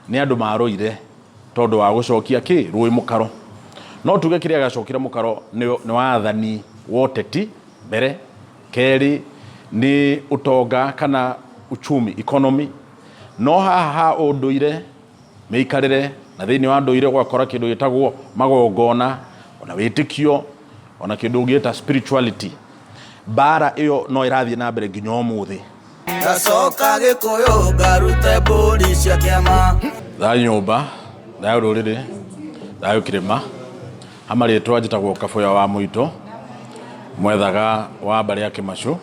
Nĩ andũ marũire tondũ wa gũcokia kĩ rũĩ mũkaro. No tuge kĩrĩa gĩacokire mũkaro nĩ wathani wa ũteti mbere, kerĩ nĩ ũtonga kana uchumi, economy. No haha ha ũndũire, mĩikarĩre na thĩinĩ wa ndũire ũgakora kĩndũ gĩtagwo magongona, ona wĩtĩkio, ona kĩndũ ũngĩta spirituality. Mbara ĩyo no ĩrathiĩ na mbere nginya ũmũthĩ. Ngacoka Gĩkũyũ ngarute mbũri cia kĩama. Thayũ nyũmba, thayũ rũrĩrĩ, thayũ kĩrĩma. Ha marĩtwa njĩtagwo Kabũya wa Mũitũ, mwethaga wa mbarĩ ya Kĩmacũ.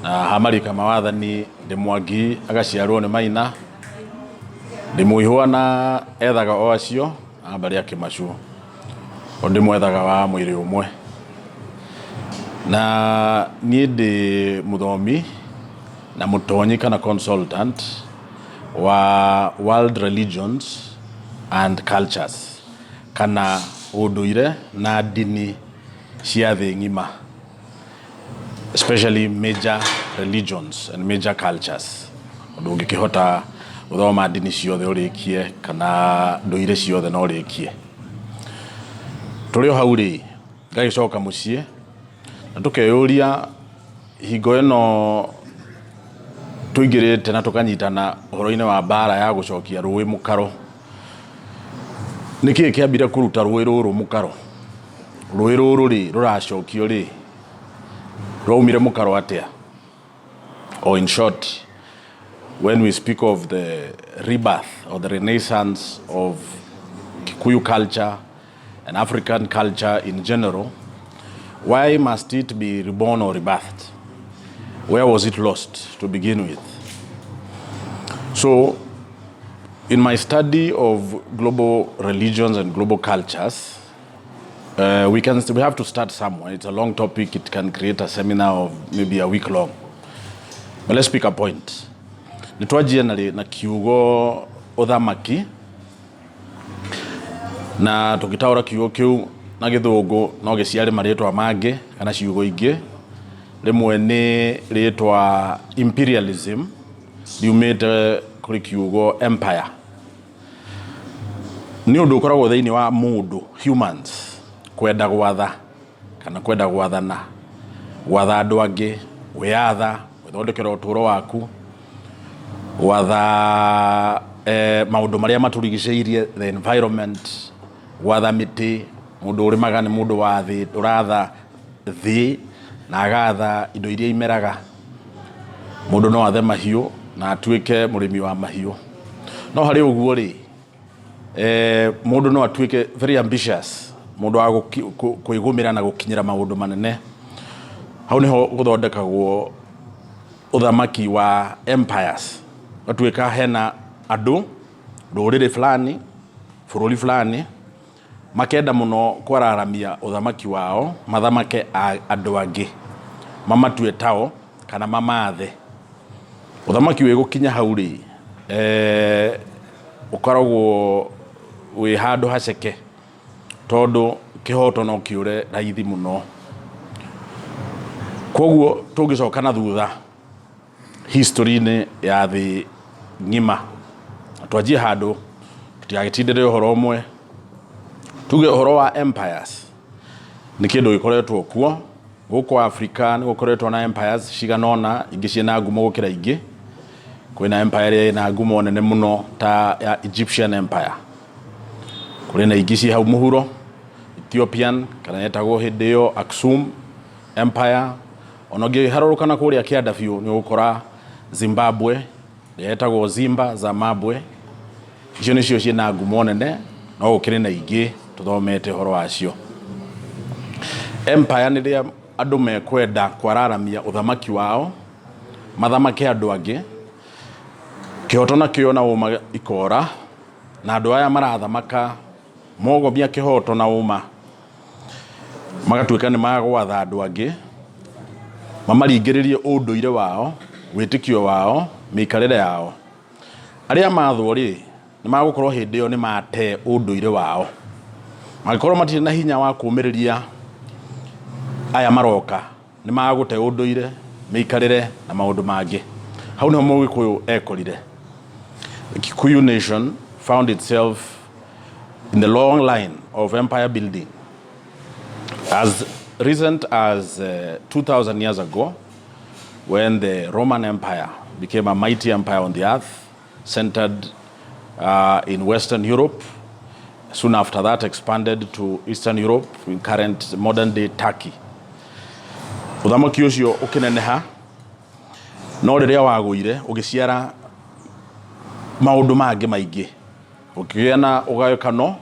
Na ha marika ma wathani ndĩ Mwangi agaciarwo nĩ Maina, ndĩ Mũihũa na ethaga o acio a mbarĩ ya Kĩmacũ. O ndĩ mwethaga wa mwĩrĩ ũmwe. Na niĩ ndĩ mũthomi na mũtonyi kana consultant wa world religions and cultures kana ũndũire na ndini cia thĩ ng'ima, especially major religions and major cultures. Ũndũ ũngĩkĩhota gũthoma ndini ciothe ũrĩkie kana ndũire ciothe na ũrĩkie. Tũrĩ o hau rĩ, ngagĩcoka mũciĩ na tũkeyũria hingo ĩno tũingĩrĩte na tũkanyitana ũhoro-inĩ wa mbara ya gũcokia rũĩ mũkaro, nĩkĩĩ kĩambire kũruta rũĩ rũrũ mũkaro? Rũĩ rũrũ rĩ, rũracokio rĩ, rwaumire mũkaro atĩa? Or in short, when we speak of the rebirth or the renaissance of Kikuyu culture and African culture in general, why must it be reborn or rebirthed? Where was it lost to begin with? So, in my study of global religions and global cultures, we have to start somewhere. It's a long topic. It can create a seminar of maybe a week long. But let's pick a point. Nĩtwanjie na kiugo ũthamaki, na tũngĩtaũra kiugo kĩu na Gĩthũngũ no gĩciare marĩtwa mangĩ kana ciugo ingĩ. Rĩmwe nĩ rĩtwa imperialism, riumĩte kũrĩ kiugo empire. Nĩ ũndũ ũkoragwo thĩinĩ wa mũndũ, humans, kwenda gwatha kana kwenda gwathana, gwatha andũ angĩ, gwĩyatha, gwĩthondekera ũtũũro waku, gwatha maũndũ marĩa matũrigicĩirie, the environment, gwatha mĩtĩ. Mũndũ ũrĩmaga nĩ mũndũ wa thĩ, ũratha thĩ na agatha indo iria imeraga. Mũndũ no athe mahiũ na atuĩke mũrĩmi wa mahiũ. No harĩ ũguo rĩ, mũndũ no atuĩke very ambitious, mũndũ wa kwĩgũmĩra na gũkinyĩra maũndũ manene. Hau nĩho gũthondekagwo ũthamaki wa empires. Gũtuĩka hena andũ, rũrĩrĩ fulani, bũrũri fulani, makenda mũno kwararamia ũthamaki wao, mathamake andũ angĩ, mamatue tao kana mamathe. Ũthamaki wĩ gũkinya hau rĩ, ũkoragwo wĩ handũ haceke, tondũ kĩhoto no kĩũre raithi mũno. Koguo tũngĩcoka na thutha history-inĩ ya thĩ ng'ima, twanjie handũ tũtigagĩtindĩre ũhoro ũmwe, tuge ũhoro wa empires nĩ kĩndũ gĩkoretwo kuo gũkũ Africa. Nĩ gũkoretwo na empires cigana ũna, ingĩ ciĩna ngumo gũkĩra ingĩ. Kwĩna empire ĩrĩa ĩna ngumo nene mũno ta ya Egyptian Empire, kũrĩ na ingĩ ciĩ hau mũhuro, Ethiopian kana yetagwo hĩndĩ ĩyo Aksum Empire. Ona ũngĩharũrũka na kũrĩa kĩanda biũ, nĩ ũgũkora Zimbabwe ĩrĩa yetagwo Zimba Zamabwe. Icio nĩcio ciĩna ngumo nene, no gũkĩrĩ na ingĩ tũthomete ũhoro wacio. Empire nĩ rĩrĩa andũ mekwenda kwararamia ũthamaki wao, mathamake andũ angĩ, kĩhoto na kĩo na ũma ikora, na andũ aya marathamaka mogomia kĩhoto na ũma, magatuĩka nĩ magwatha andũ angĩ, mamaringĩrĩrie ũndũire wao, wĩtĩkio wao, mĩikarĩre yao. Arĩa mathwo rĩ, nĩ magũkorwo hĩndĩ ĩyo nĩ mate ũndũire wao. Mangĩkorwo matirĩ na hinya wa kũmĩrĩria aya maroka, nĩ magũte ũndũire, mĩikarĩre na maũndũ mangĩ. Hau nĩho Mũgĩkũyũ ekorire. The Kikuyu nation. found itself in the long line of empire building. As recent as 2,000 years ago, when the Roman Empire became a mighty empire on the earth, centered in Western Europe. Soon after that, expanded to Eastern Europe, in current modern day Turkey. Ũthamaki ũcio ũkĩneneha, no rĩrĩa wagũire ũgĩciara maũndũ mangĩ maingĩ, ũkĩgĩa na ũgayũkano,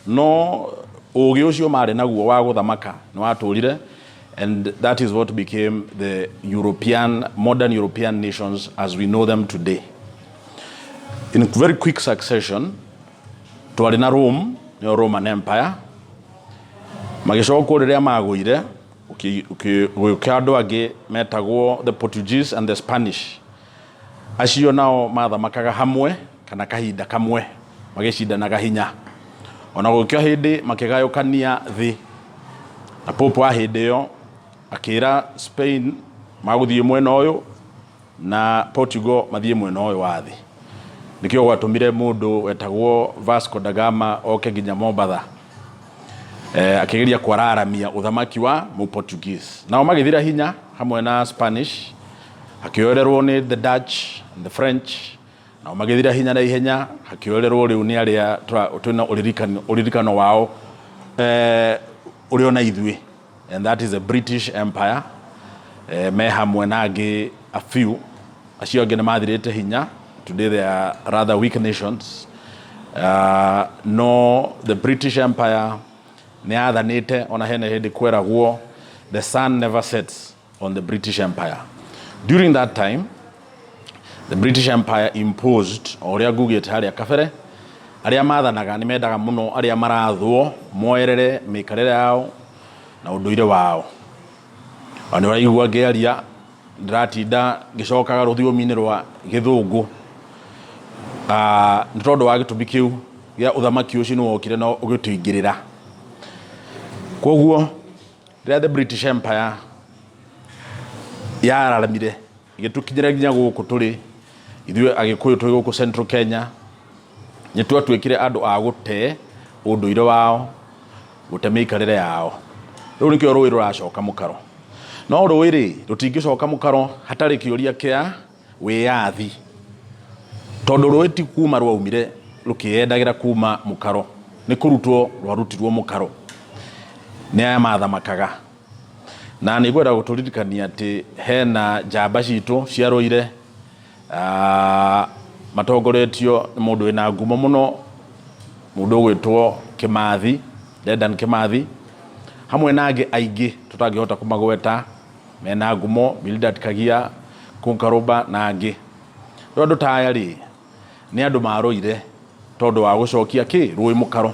no ũgĩ ũcio marĩ naguo wa gũthamaka nĩ watũrire, and that is what became the European, modern European nations as we know them today. In very quick succession, twarĩ na Rome, nĩyo Roman Empire, magĩcokwo rĩrĩa magũire gũgĩũka andũ angĩ metagwo the Portuguese and the Spanish. Acio nao mathamakaga hamwe kana kahinda kamwe magĩcindanaga hinya. Ona gũgĩũka hĩndĩ makĩgayũkania thĩ, na Pope wa hĩndĩ ĩyo akĩra Spain magũthiĩ mwena ũyũ na Portugal mathiĩ mwena ũyũ wa thĩ. Nĩkĩo gwatũmire mũndũ wetagwo Vasco da Gama oke nginya Mombatha, akĩgeria kwararamia ũthamaki wa mu Portuguese. Nao magĩthira hinya hamwe na Spanish, hakĩoererwo nĩ the Dutch and the French. Nao magĩthira hinya na ihenya, hakĩoererwo rĩu nĩ arĩa twĩna ũririkano wao ũrĩ ona ithuĩ, and that is the British Empire, me hamwe na angĩ a few. Acio angĩ nĩ mathirĩte hinya. Today they are rather weak nations. No the British Empire nĩ yathanĩte, ona hena hĩndĩ kweragwo the sun never sets on the British Empire. During that time, the British Empire imposed o ũrĩa ngugĩte harĩa kabere, arĩa mathanaga nĩ mendaga mũno arĩa marathwo moerere mĩikarĩre yao na ũndũire wao. Ona nĩ ũraigua ngĩaria ndĩratinda ngĩcokaga rũthiomi-inĩ rwa gĩthũngũ. Nĩ tondũ wa gĩtũmi kĩu gĩa ũthamaki ũcio nĩ wokire na ũgĩtũingĩrĩra. Koguo rĩrĩa the British Empire yararamire ĩgĩtũkinyĩra nginya gũkũ tũrĩ ithuĩ Agĩkũyũ twĩ gũkũ Central Kenya, nĩ twatuĩkire andũ a gũte ũndũire wao, gũte mĩikarĩre yao. Rĩu nĩkĩo rũĩ rũracoka mũkaro. No rũĩ rĩ, rũtingĩcoka mũkaro hatarĩ kĩũria kĩa wĩyathi, tondũ rũĩ ti kuma rwaumire rũkĩyendagĩra kuma mũkaro, nĩ kũrutwo rwarutirwo mũkaro nĩ aya mathamakaga. Na nĩ ngwenda gũtũririkania atĩ hena njamba citũ ciarũire, matongoretio nĩ mũndũ wĩna ngumo mũno, mũndũ ũgwĩtwo Kĩmathi, Dedan Kĩmathi, hamwe na angĩ aingĩ tũtangĩhota kũmagweta mena ngumo, Bildad Kagia, Kunkarũba na angĩ. Rĩu andũ ta aya rĩ, nĩ andũ marũire tondũ wa gũcokia kĩ rũĩ mũkaro.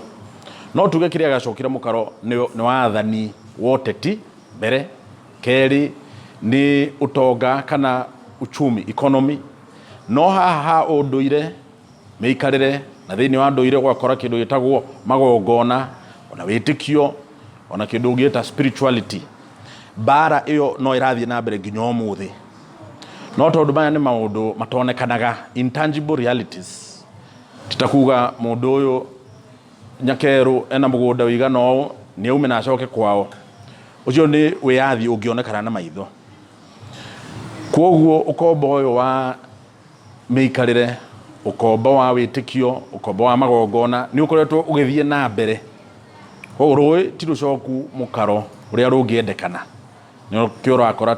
No tuge kĩrĩa gĩacokire mũkaro nĩ wathani wa ũteti mbere, kerĩ nĩ ũtonga kana uchumi, economy. No haha ha ũndũire, mĩikarĩre na thĩinĩ wa ndũire ũgakora kĩndũ gĩtagwo magongona, ona wĩtĩkio, ona kĩndũ ũngĩta spirituality. Mbara ĩyo no ĩrathiĩ na mbere nginya ũmũthĩ. No tondũ maya nĩ maũndũ matonekanaga, intangible realities, ti ta kuga mũndũ ũyũ Nyakerũ ena mũgũnda ũigana ũũ, nĩ aume na acoke kwao. Ũcio nĩ wĩyathi ũngĩonekana na maitho. Koguo ũkombo ũyũ wa mĩikarĩre, ũkombo wa wĩtĩkio, ũkombo wa magongona nĩ ũkoretwo ũgĩthiĩ na mbere. Koguo rũĩ ti rũcoku mũkaro ũrĩa rũngĩendekana. Nĩkĩo ũrakora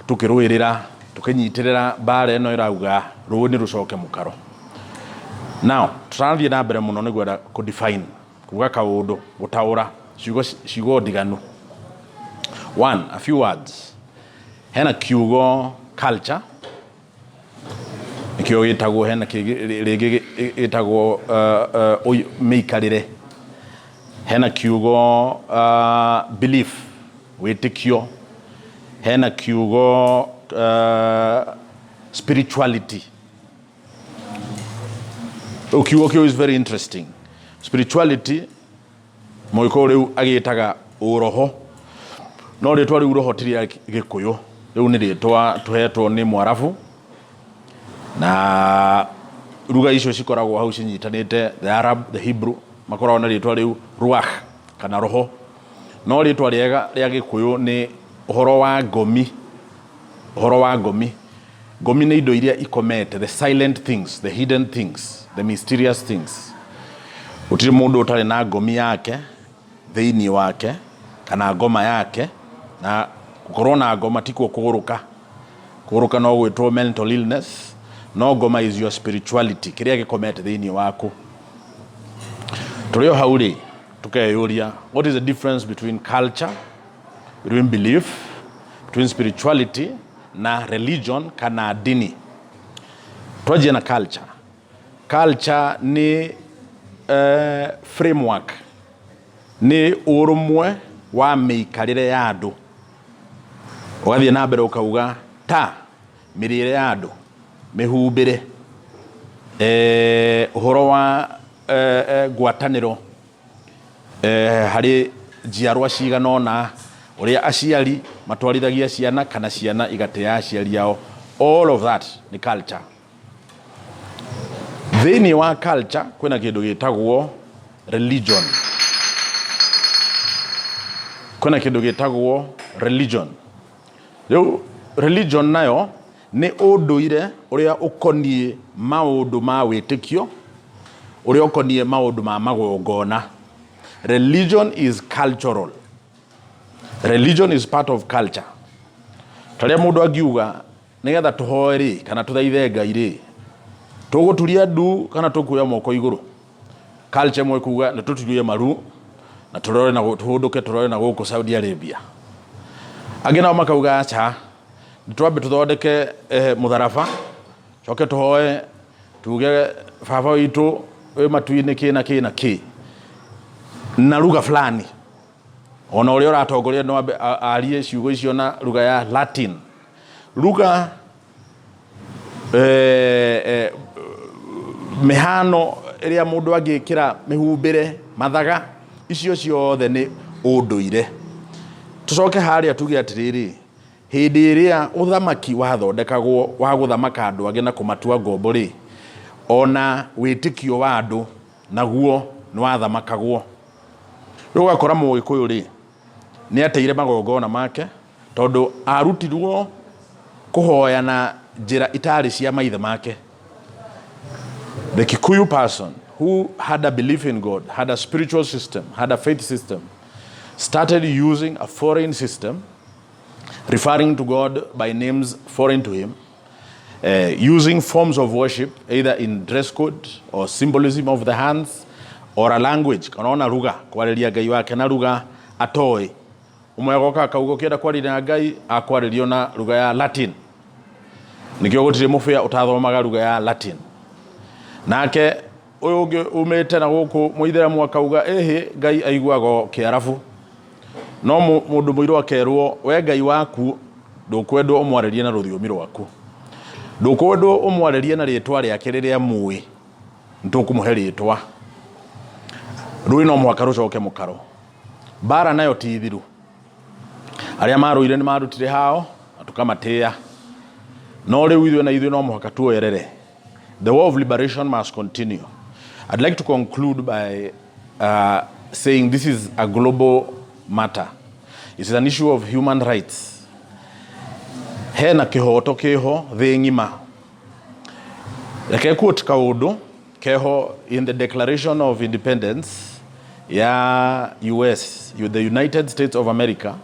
tũkĩrũĩrĩra, tũkĩnyitĩrĩra mbara ĩno ĩrauga rũĩ nĩ rũcoke mũkaro. Now, tũrathiĩ na mbere mũno nĩ gwenda kũ define, kuga kaũndũ, gũtaũra ciugo, ciugo ndiganu. One, a few words. Hena kiugo culture, nĩkĩo gĩtagwo, hena rĩngĩ gĩtagwo mĩikarĩre. Hena kiugo belief, wĩtĩkio. Hena kiugo spirituality. Rĩu kiugo kĩu is very interesting. Spirituality mũgĩkũyũ rĩu agĩtaga ũroho, no rĩtwa rĩu roho ti rĩa gĩkũyũ, rĩu nĩ rĩtwa tũhetwo nĩ mwarabu, na Ruga icio cikoragwo hau cinyitanĩte, the Arab, the Hebrew, makoragwo na rĩtwa rĩu ruach kana roho. No rĩtwa rĩega rĩa Gĩkũyũ nĩ ũhoro wa ngomi. Ũhoro wa ngomi. Ngomi nĩ indo iria ikomete, the silent things, the hidden things, the mysterious things. Gũtirĩ mũndũ ũtarĩ na ngomi yake thĩinĩ wake kana ngoma yake, na gũkorwo na ngoma tikuo kũgũrũka. Kũgũrũka no gwĩtwo mental illness, no ngoma is your spirituality, kĩrĩa gĩkomete thĩinĩ waku. Tũrĩ o hau rĩ, tũkeyũria, what is the difference between culture, between belief, between spirituality na religion kana dini? Twanjie na culture. Culture nĩ framework, nĩ ũrũmwe wa mĩikarĩre ya andũ. Ũgathiĩ na mbere ũkauga ta mĩrĩre ya andũ, mĩhumbĩre, ũhoro wa ngwatanĩro harĩ njiarwa cigana ũna, ũrĩa aciari matwarithagia ciana kana ciana igatĩa aciari ao. All of that nĩ culture. Thĩinĩ wa culture kwĩna kĩndũ gĩtagwo religion. Kwĩna kĩndũ gĩtagwo religion. Rĩu religion nayo nĩ ũndũire ũrĩa ũkoniĩ maũndũ ma wĩtĩkio, ũrĩa ũkoniĩ maũndũ ma magongona. Religion is cultural. Religion is part of culture. Tarĩa mũndũ angiuga nĩgetha tũhoe rĩ kana tũthaithe Ngai rĩ, tũgũturia ndu kana tũkuoya moko igũrũ? Culture ĩmwe ĩkuga nĩ tũturie maru na tũrore na tũhũndũke tũrore na gũkũ Saudi Arabia. Angĩ nao makauga aca, nĩ twambe tũthondeke mũtharaba, coke tũhoe tuge baba witũ wĩ matu-inĩ kĩ na kĩ na kĩ na lugha fulani. Ona ũrĩa ũratongoria no ambe arie ciugo icio na lugha ya Latin. Lugha mĩhano ĩrĩa mũndũ angĩkĩra mĩhumbĩre, mathaga, icio ciothe nĩ ũndũire. Tũcoke harĩa tuge atĩrĩrĩ, hĩndĩ ĩrĩa ũthamaki wathondekagwo wa gũthamaka andũ angĩ na kũmatua ngombo rĩ, ona wĩtĩkio wa andũ naguo nĩ wathamakagwo. Rĩu ũgakora Mũgĩkũyũ rĩ, nĩ ateire magongona make tondũ arutirwo kũhoya na njĩra itarĩ cia maithe make. The Kikuyu person who had a belief in God, had a spiritual system, had a faith system, started using a foreign system, referring to God by names foreign to him, using forms of worship, either in dress code or symbolism of the hands, or a language, kana ona lugha, kwarĩria Ngai wake na lugha atoĩ. Ũmwe agoka akauga ũkĩenda kwaria na Ngai akwarĩrio na lugha ya Latin. Nĩkĩo gũtirĩ mũbĩa ũtathomaga lugha ya Latin. Nake ũyũ ũngĩ umĩte na gũkũ mũithĩramu akauga ĩhĩ Ngai aiguaga Kĩarabu. No mũndũ mũirũ akerwo we Ngai waku ndũkwendwo ũmwarĩrie na rũthiomi rwaku. Ndũkwendwo ũmwarĩrie na rĩtwa rĩake rĩrĩa mũĩ. Nĩtũkũmũhe rĩtwa. Rũĩ no mũhaka rũcoke mũkaro. Mbara nayo ti thiru. Arĩa marũire nĩ marutire hao na tũkamatĩĩa. No rĩu ithuĩ na ithuĩ no mũhaka tuoerere. The war of liberation must continue. I'd like to conclude by saying this is a global matter. It is an issue of human rights. Hena kĩhoto kĩho thĩ ng'ima. Reke quote kaũndũ keho in the Declaration of Independence ya US, the United States of America,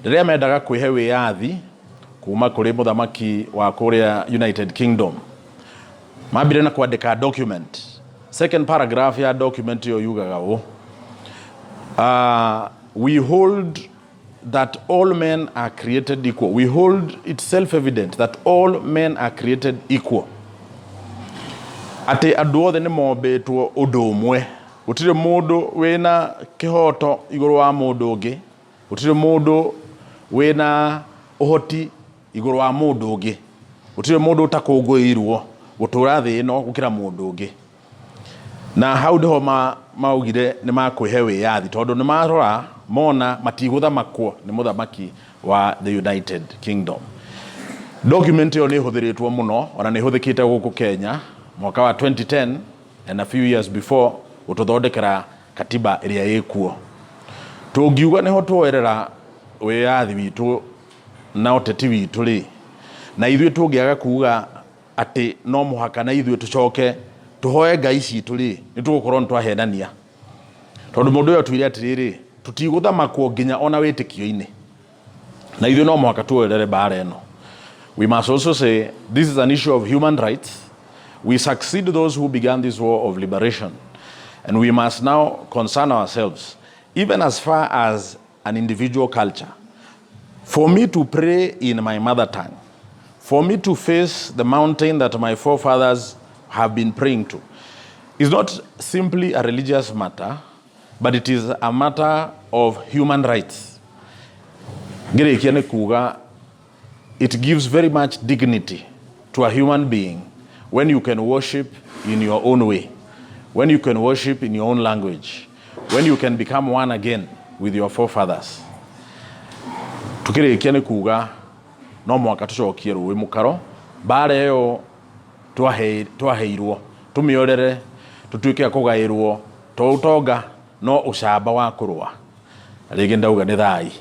rĩrĩa mendaga kwĩhe wĩyathi kuma kũrĩ mũthamaki wa kũrĩa United Kingdom. Mambire na kwandĩka document. Second paragraph ya document ĩyo yugaga ũũ: We hold that all men are created equal. We hold it self-evident that all men are created equal. Atĩ andũ othe nĩ mombĩtwo ũndũ ũmwe. Gũtirĩ mũndũ wĩna kĩhoto igũrũ wa mũndũ ũngĩ. Gũtirĩ mũndũ wĩna ũhoti igũrũ wa mũndũ ũngĩ. Gũtirĩ mũndũ ũtakũngũĩirwo gũtũra thĩ ĩno gũkĩra mũndũ ũngĩ. Na hau nĩho maugire nĩ makwĩhe wĩyathi tondũ nĩ marora mona matigũthamakwo nĩ mũthamaki wa the United Kingdom. Document ĩyo nĩ ĩhũthĩrĩtwo mũno ona nĩ ĩhũthĩkĩte gũkũ Kenya. Mwaka wa 2010 and a few years before gũtũthondekera katiba ĩrĩa ĩkuo. Tũngiuga nĩho tuoerera wĩyathi witũ na ũteti witũ rĩ, na ithuĩ tũngĩaga kuga atĩ no mũhaka na ithuĩ tũcoke tũhoe ngai citũ rĩ, nĩ tũgũkorwo nĩ twahenania, tondũ mũndũ ũyũ atwĩre atĩrĩrĩ, tũtigũthamakwo nginya ona wĩtĩkio-inĩ, na ithuĩ no mũhaka tuoerere mbara ĩno. We must also say this is an issue of human rights. We succeed those who began this war of liberation, and we must now concern ourselves even as far as an individual culture. For me to pray in my mother tongue, for me to face the mountain that my forefathers have been praying to, is not simply a religious matter, but it is a matter of human rights. Ngĩrĩkia nĩ kuga it gives very much dignity to a human being when you can worship in your own way, when you can worship in your own language, when you can become one again with your forefathers. Tukĩrĩkia nĩ kuga no mũhaka tũcokie rũĩ mũkaro, mbara ĩyo twaheirwo tũmĩorere, tũtuĩke a kũgaĩrwo to ũtonga no ũcamba wa kũrũa. Rĩngĩ ndauga nĩ thai.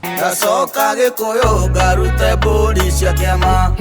Ngacoka Gĩkũyũ ngarute mbũri cia kĩama.